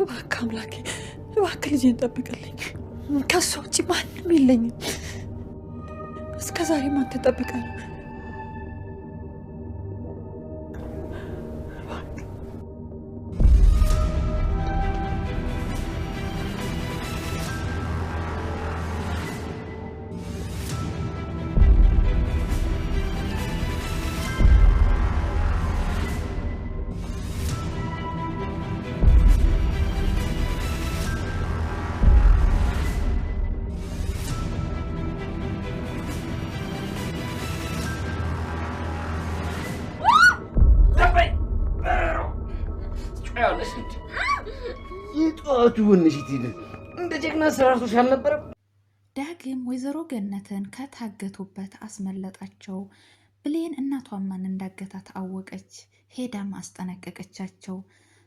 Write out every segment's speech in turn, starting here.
እባክህ አምላኬ፣ እባክህ ልጄን ጠብቅልኝ። ከእሷ ውጭ ማንም የለኝም። እስከ ዛሬም አንተ ጠብቀህ ነው። የጠዋቱ ወንሽት እንደ ጀግና ስራርቶሽ አልነበረም? ዳግም ወይዘሮ ገነትን ከታገቱበት አስመለጣቸው። ብሌን እናቷን ማን እንዳገታት አወቀች። ሄዳም አስጠነቀቀቻቸው።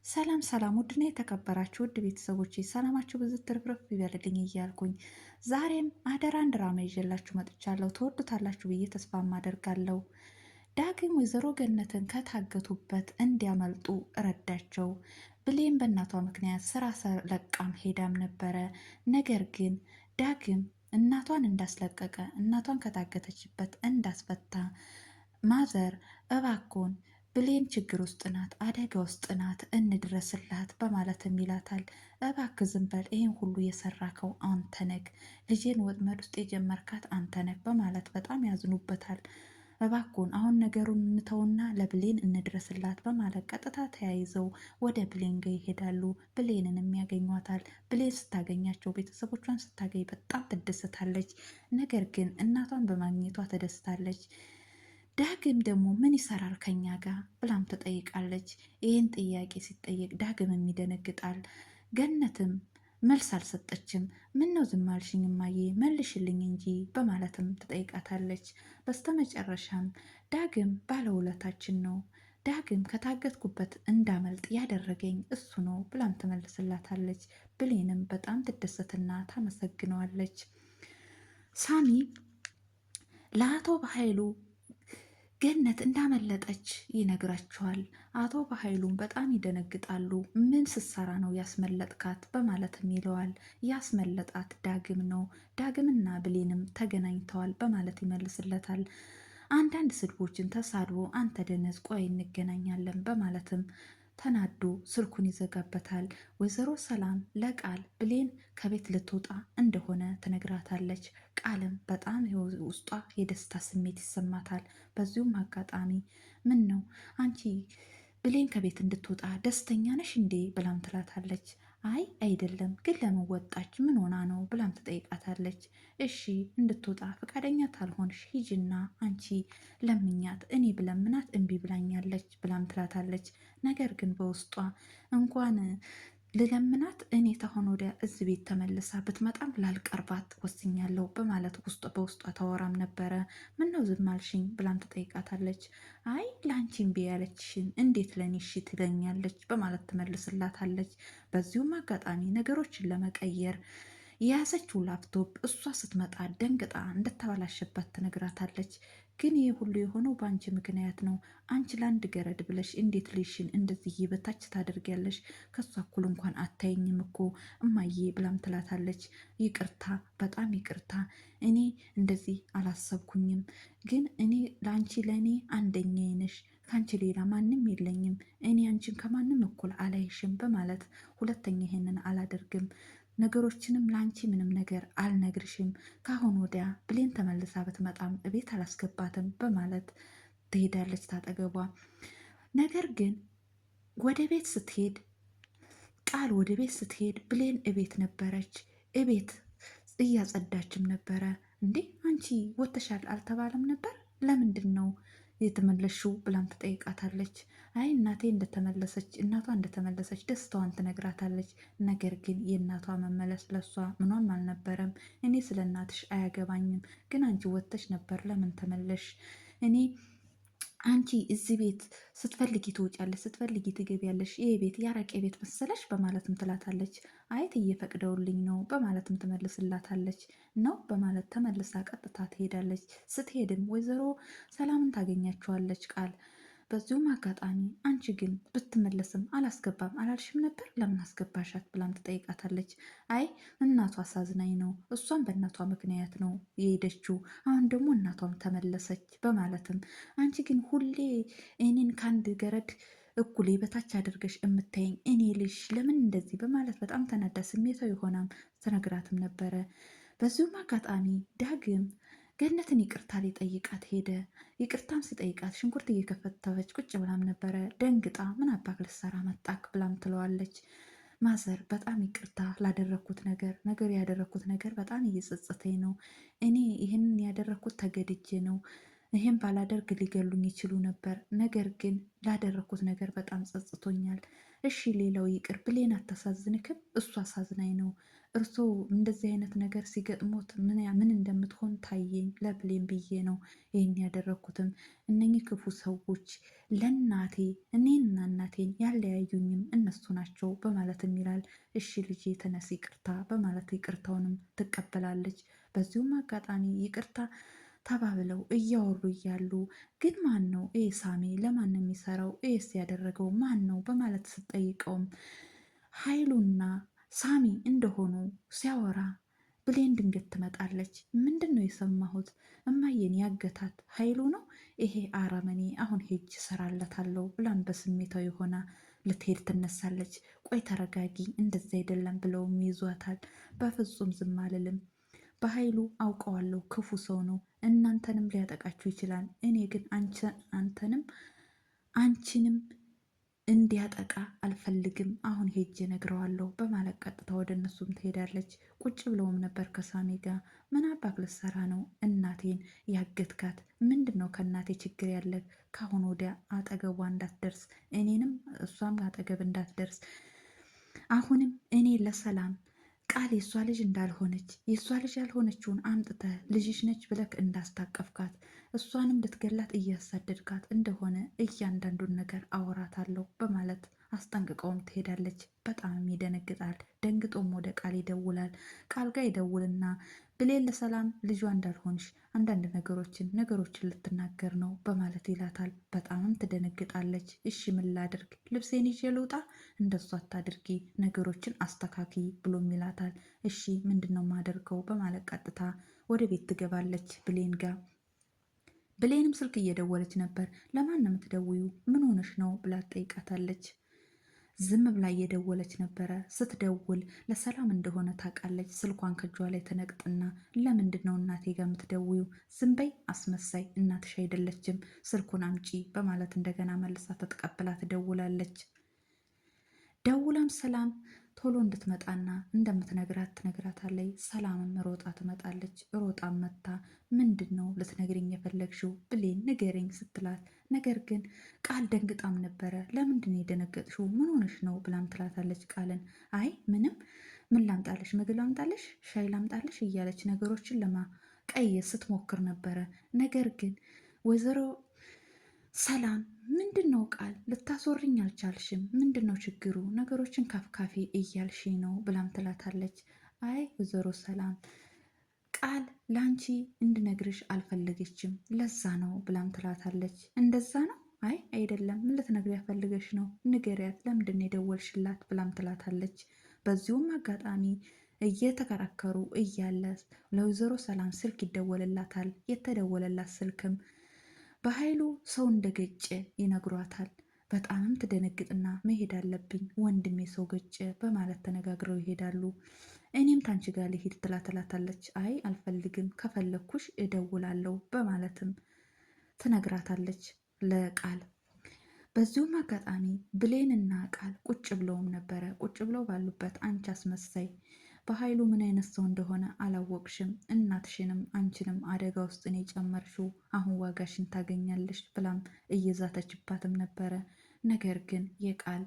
ሰላም ሰላም፣ ውድና የተከበራችሁ ውድ ቤተሰቦች ሰላማችሁ ብዙ ትርፍርፍ ይበልልኝ እያልኩኝ ዛሬም አደራን ድራማ ይዤላችሁ መጥቻለሁ። ትወዱታላችሁ ብዬ ተስፋም አደርጋለሁ። ዳግም ወይዘሮ ገነትን ከታገቱበት እንዲያመልጡ ረዳቸው። ብሌን በእናቷ ምክንያት ስራ ለቃም ሄዳም ነበረ። ነገር ግን ዳግም እናቷን እንዳስለቀቀ፣ እናቷን ከታገተችበት እንዳስፈታ፣ ማዘር እባኮን ብሌን ችግር ውስጥ ናት፣ አደጋ ውስጥ ናት፣ እንድረስላት በማለትም ይላታል። እባክህ ዝም በል፣ ይህን ሁሉ የሰራከው አንተ ነህ፣ ልጄን ወጥመድ ውስጥ የጀመርካት አንተ ነህ በማለት በጣም ያዝኑበታል። እባክዎን አሁን ነገሩን እንተውና ለብሌን እንድረስላት በማለት ቀጥታ ተያይዘው ወደ ብሌን ጋ ይሄዳሉ። ብሌንንም ያገኟታል። ብሌን ስታገኛቸው፣ ቤተሰቦቿን ስታገኝ በጣም ትደሰታለች። ነገር ግን እናቷን በማግኘቷ ተደስታለች። ዳግም ደግሞ ምን ይሰራል ከኛ ጋር ብላም ትጠይቃለች። ይህን ጥያቄ ሲጠየቅ ዳግምም ይደነግጣል። ገነትም መልስ አልሰጠችም። ምን ነው ዝም አልሽኝ እማዬ መልሽልኝ እንጂ በማለትም ትጠይቃታለች። በስተመጨረሻም ዳግም ባለውለታችን ነው፣ ዳግም ከታገትኩበት እንዳመልጥ ያደረገኝ እሱ ነው ብላም ትመልስላታለች። ብሌንም በጣም ትደሰትና ታመሰግነዋለች። ሳሚ ለአቶ በኃይሉ ገነት እንዳመለጠች ይነግራቸዋል። አቶ በኃይሉም በጣም ይደነግጣሉ። ምን ስትሰራ ነው ያስመለጥካት? በማለትም ይለዋል። ያስመለጣት ዳግም ነው፣ ዳግምና ብሌንም ተገናኝተዋል በማለት ይመልስለታል። አንዳንድ ስድቦችን ተሳድቦ አንተ ደነዝ፣ ቆይ እንገናኛለን በማለትም ተናዶ ስልኩን ይዘጋበታል። ወይዘሮ ሰላም ለቃል ብሌን ከቤት ልትወጣ እንደሆነ ትነግራታለች። ቃልም በጣም ውስጧ የደስታ ስሜት ይሰማታል። በዚሁም አጋጣሚ ምን ነው አንቺ ብሌን ከቤት እንድትወጣ ደስተኛ ነሽ እንዴ ብላም ትላታለች። አይ አይደለም፣ ግን ለምን ወጣች? ምን ሆና ነው ብላም ትጠይቃታለች። እሺ እንድትወጣ ፈቃደኛ ታልሆንሽ ሂጂና አንቺ ለምኛት፣ እኔ ብለምናት እምቢ ብላኛለች ብላም ትላታለች። ነገር ግን በውስጧ እንኳን ልለምናት እኔ ተሆን ወዲያ እዚህ ቤት ተመልሳ ብትመጣም ላልቀርባት ወስኛለሁ በማለት በውስጧ ታወራም ነበረ። ምነው ዝም አልሽኝ ብላም ትጠይቃታለች። አይ ለአንቺ እምቢ ያለችሽን እንዴት ለእኔ እሺ ትለኛለች በማለት ትመልስላታለች። በዚሁም አጋጣሚ ነገሮችን ለመቀየር የያዘችው ላፕቶፕ እሷ ስትመጣ ደንግጣ እንደተበላሸባት ትነግራታለች። ግን ይህ ሁሉ የሆነው በአንቺ ምክንያት ነው። አንቺ ለአንድ ገረድ ብለሽ እንዴት ልጅሽን እንደዚህ የበታች ታደርጊያለሽ? ከሷ እኩል እንኳን አታየኝም እኮ እማዬ ብላም ትላታለች። ይቅርታ፣ በጣም ይቅርታ፣ እኔ እንደዚህ አላሰብኩኝም። ግን እኔ ለአንቺ ለእኔ አንደኛዬ ነሽ፣ ከአንቺ ሌላ ማንም የለኝም። እኔ አንቺን ከማንም እኩል አላይሽም በማለት ሁለተኛ ይሄንን አላደርግም፣ ነገሮችንም ለአንቺ ምንም ነገር አልነግርሽም፣ ከአሁን ወዲያ ብሌን ተመልሳ ብትመጣም እቤት አላስገባትም በማለት ትሄዳለች ታጠገቧ። ነገር ግን ወደ ቤት ስትሄድ ቃል ወደ ቤት ስትሄድ ብሌን እቤት ነበረች። እቤት እያጸዳችም ነበረ። እንዴ አንቺ ወተሻል አልተባለም ነበር? ለምንድን ነው የተመለሽው? ብላም ትጠይቃታለች። አይ እናቴ እንደተመለሰች፣ እናቷ እንደተመለሰች ደስታዋን ትነግራታለች። ነገር ግን የእናቷ መመለስ ለሷ ምኗም አልነበረም። እኔ ስለ እናትሽ አያገባኝም፣ ግን አንቺ ወጥተሽ ነበር፣ ለምን ተመለሽ? እኔ አንቺ እዚህ ቤት ስትፈልጊ ትወጫለሽ፣ ስትፈልጊ ትገቢያለሽ፣ ይሄ ቤት ያረቄ ቤት መሰለሽ በማለትም ትላታለች። አይት እየፈቅደውልኝ ነው በማለትም ትመልስላታለች። ነው በማለት ተመልሳ ቀጥታ ትሄዳለች። ስትሄድም ወይዘሮ ሰላምን ታገኛቸዋለች። ቃል በዚሁም አጋጣሚ አንቺ ግን ብትመለስም አላስገባም አላልሽም ነበር ለምን አስገባሻት ብላም ትጠይቃታለች። አይ እናቷ አሳዝናኝ ነው፣ እሷም በእናቷ ምክንያት ነው የሄደችው፣ አሁን ደግሞ እናቷም ተመለሰች በማለትም አንቺ ግን ሁሌ እኔን ከአንድ ገረድ እኩሌ በታች አድርገሽ የምታየኝ እኔ ልጅ ለምን እንደዚህ በማለት በጣም ተናዳ ስሜታዊ ሆናም ትነግራትም ነበረ። በዚሁም አጋጣሚ ዳግም ገነትን ይቅርታ ሊጠይቃት ሄደ። ይቅርታም ሲጠይቃት ሽንኩርት እየከፈተፈች ቁጭ ብላም ነበረ። ደንግጣ ምን አባክ ልትሰራ መጣክ ብላም ትለዋለች። ማዘር በጣም ይቅርታ ላደረግኩት ነገር ነገር ያደረግኩት ነገር በጣም እየጸጸተኝ ነው። እኔ ይህንን ያደረግኩት ተገድጄ ነው። ይህም ባላደርግ ሊገሉኝ ይችሉ ነበር። ነገር ግን ላደረግኩት ነገር በጣም ጸጽቶኛል። እሺ ሌላው ይቅር፣ ብሌን አታሳዝንክም? እሱ አሳዝናኝ ነው። እርሶ እንደዚህ አይነት ነገር ሲገጥሞት ምን እንደምትሆን ታየኝ። ለብሌን ብዬ ነው ይህን ያደረግኩትም። እነኚህ ክፉ ሰዎች ለእናቴ እኔና እናቴን ያለያዩኝም እነሱ ናቸው በማለትም ይላል። እሺ ልጄ ተነስ ይቅርታ በማለት ይቅርታውንም ትቀበላለች። በዚሁም አጋጣሚ ይቅርታ ተባብለው እያወሩ እያሉ ግን ማን ነው ይህ ሳሚ? ለማን ነው የሚሰራው? ይህስ ያደረገው ማን ነው? በማለት ስትጠይቀውም ኃይሉና ሳሚ እንደሆኑ ሲያወራ ብሌን ድንገት ትመጣለች። ምንድን ነው የሰማሁት? እማዬን ያገታት ኃይሉ ነው ይሄ አረመኔ፣ አሁን ሄጅ እሰራለታለሁ ብላም በስሜታዊ ሆና ልትሄድ ትነሳለች። ቆይ ተረጋጊ፣ እንደዚ አይደለም ብለውም ይዟታል። በፍጹም ዝም አልልም በኃይሉ አውቀዋለሁ፣ ክፉ ሰው ነው፣ እናንተንም ሊያጠቃችሁ ይችላል። እኔ ግን አንተንም አንቺንም እንዲያጠቃ አልፈልግም። አሁን ሄጄ ነግረዋለሁ በማለት ቀጥታ ወደ እነሱም ትሄዳለች። ቁጭ ብለውም ነበር ከሳሚ ጋር። ምን አባክ ልትሰራ ነው እናቴን ያገትካት? ምንድን ነው ከእናቴ ችግር ያለ? ከአሁን ወዲያ አጠገቧ እንዳትደርስ፣ እኔንም እሷም አጠገብ እንዳትደርስ። አሁንም እኔ ለሰላም ቃል የእሷ ልጅ እንዳልሆነች የእሷ ልጅ ያልሆነችውን አምጥተህ ልጅሽ ነች ብለክ እንዳስታቀፍካት እሷንም ልትገላት እያሳደድካት እንደሆነ እያንዳንዱን ነገር አወራታለሁ በማለት አስጠንቅቀውም ትሄዳለች። በጣምም ይደነግጣል። ደንግጦም ወደ ቃል ይደውላል። ቃል ጋር ይደውልና ብሌን ለሰላም ልጇ እንዳልሆንሽ አንዳንድ ነገሮችን ነገሮችን ልትናገር ነው በማለት ይላታል። በጣምም ትደነግጣለች። እሺ ምን ላድርግ? ልብሴን ይዤ ልውጣ? እንደሱ አታድርጊ፣ ነገሮችን አስተካኪ ብሎም ይላታል። እሺ ምንድን ነው ማደርገው? በማለት ቀጥታ ወደ ቤት ትገባለች ብሌን ጋር። ብሌንም ስልክ እየደወለች ነበር። ለማን ነው የምትደውዩ? ምን ሆነሽ ነው ብላ ትጠይቃታለች። ዝም ብላ እየደወለች ነበረ። ስትደውል ለሰላም እንደሆነ ታውቃለች። ስልኳን ከእጇ ላይ ተነቅጥና ለምንድን ነው እናቴ ጋር የምትደውዩ? ዝም በይ አስመሳይ፣ እናትሽ አይደለችም፣ ስልኩን አምጪ በማለት እንደገና መልሳ ተቀብላ ትደውላለች። ደውላም ሰላም ቶሎ እንድትመጣና እንደምትነግራት ትነግራታለች። ሰላምም ሮጣ ትመጣለች። ሮጣም መታ ምንድን ነው ልትነግሪኝ የፈለግሽው ብሌን ንገሪኝ ስትላት፣ ነገር ግን ቃል ደንግጣም ነበረ። ለምንድን ነው የደነገጥሽው? ምን ሆነሽ ነው ብላም ትላታለች ቃልን። አይ ምንም፣ ምን ላምጣልሽ? ምግብ ላምጣልሽ? ሻይ ላምጣልሽ? እያለች ነገሮችን ለማቀየስ ስትሞክር ነበረ። ነገር ግን ወይዘሮ ሰላም ምንድን ነው ቃል ልታስወርኝ አልቻልሽም? ምንድን ነው ችግሩ? ነገሮችን ካፍካፊ እያልሽ ነው ብላም ትላታለች። አይ ወይዘሮ ሰላም ቃል ለአንቺ እንድነግርሽ አልፈለገችም ለዛ ነው ብላም ትላታለች። እንደዛ ነው? አይ አይደለም፣ ምን ልትነግሪያት ፈልገሽ ነው? ንገሪያት፣ ለምንድን ነው የደወልሽላት? ብላም ትላታለች። በዚሁም አጋጣሚ እየተከራከሩ እያለ ለወይዘሮ ሰላም ስልክ ይደወልላታል። የተደወለላት ስልክም በኃይሉ ሰው እንደገጨ ይነግሯታል። በጣምም ትደነግጥና መሄድ አለብኝ ወንድሜ ሰው ገጨ በማለት ተነጋግረው ይሄዳሉ። እኔም ታንቺ ጋር ልሂድ ትላትላታለች። አይ አልፈልግም፣ ከፈለግኩሽ እደውላለሁ በማለትም ትነግራታለች ለቃል። በዚሁም አጋጣሚ ብሌንና ቃል ቁጭ ብለውም ነበረ። ቁጭ ብለው ባሉበት አንቺ አስመሳይ በኃይሉ ምን አይነት ሰው እንደሆነ አላወቅሽም። እናትሽንም አንቺንም አደጋ ውስጥ እኔ ጨመርሽው፣ አሁን ዋጋሽን ታገኛለሽ ብላም እየዛተችባትም ነበረ። ነገር ግን የቃል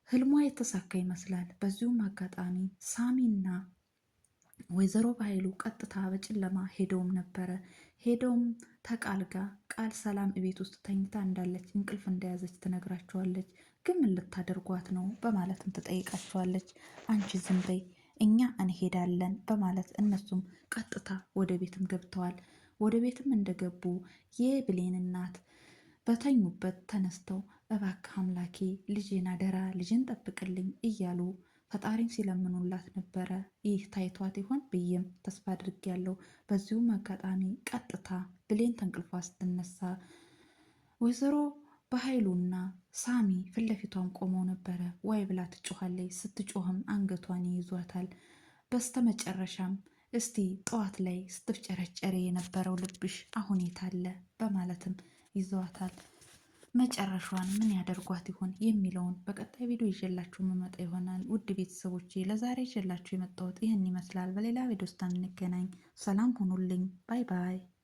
ህልሟ የተሳካ ይመስላል። በዚሁም አጋጣሚ ሳሚና ወይዘሮ በኃይሉ ቀጥታ በጨለማ ሄደውም ነበረ። ሄደውም ተቃል ጋር ቃል ሰላም እቤት ውስጥ ተኝታ እንዳለች እንቅልፍ እንደያዘች ትነግራቸዋለች። ግን ምን ልታደርጓት ነው በማለትም ትጠይቃቸዋለች። አንቺ ዝም በይ እኛ እንሄዳለን በማለት እነሱም ቀጥታ ወደ ቤትም ገብተዋል። ወደ ቤትም እንደገቡ የብሌን እናት በተኙበት ተነስተው እባክህ አምላኬ ልጄን አደራ ልጄን ጠብቅልኝ እያሉ ፈጣሪን ሲለምኑላት ነበረ። ይህ ታይቷት ይሆን ብዬም ተስፋ አድርጌያለሁ። በዚሁም አጋጣሚ ቀጥታ ብሌን ተንቅልፏ ስትነሳ ወይዘሮ በኃይሉና ሳሚ ፊት ለፊቷን ቆመው ነበረ። ዋይ ብላ ትጮኻለች። ስትጮህም አንገቷን ይይዟታል። በስተመጨረሻም እስቲ ጠዋት ላይ ስትፍጨረጨሪ የነበረው ልብሽ አሁን የታለ በማለትም ይዘዋታል። መጨረሻዋን ምን ያደርጓት ይሆን የሚለውን በቀጣይ ቪዲዮ ይዤላችሁ የምመጣ ይሆናል። ውድ ቤተሰቦቼ ለዛሬ ይዤላችሁ የመጣሁት ይህን ይመስላል። በሌላ ቪዲዮ እስከምንገናኝ ሰላም ሁኑልኝ። Bye bye።